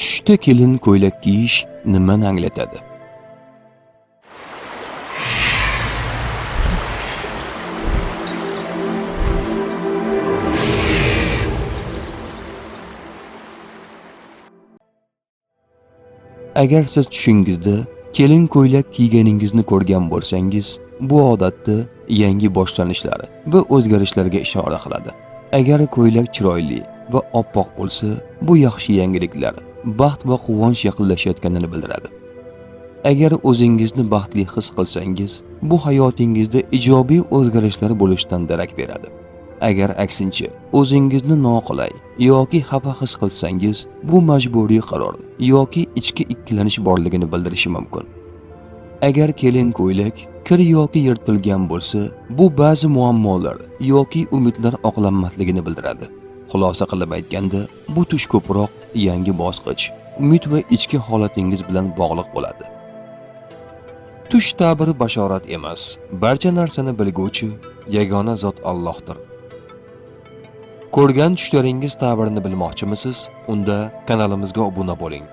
Tushda kelin ko'ylak kiyish nimani anglatadi? Agar siz tushingizda kelin ko'ylak kiyganingizni ko'rgan bo'lsangiz, bu odatda yangi boshlanishlar va o'zgarishlarga ishora qiladi. Agar ko'ylak chiroyli va oppoq bo'lsa, bu yaxshi yangiliklar, baxt va quvonch yaqinlashayotganini bildiradi. Agar o'zingizni baxtli his qilsangiz, bu hayotingizda ijobiy o'zgarishlar bo'lishidan darak beradi. Agar aksincha o'zingizni noqulay yoki xafa his qilsangiz, bu majburiy qaror yoki ichki ikkilanish borligini bildirishi mumkin. Agar kelin ko'ylak kir yoki yirtilgan bo'lsa, bu ba'zi muammolar yoki umidlar oqlanmasligini bildiradi. Xulosa qilib aytganda, bu tush ko'proq yangi bosqich, umid va ichki holatingiz bilan bog'liq bo'ladi. Tush ta'biri bashorat emas, barcha narsani bilguvchi yagona zot Allohdir. Ko'rgan tushlaringiz ta'birini bilmoqchimisiz? Unda kanalimizga obuna bo'ling.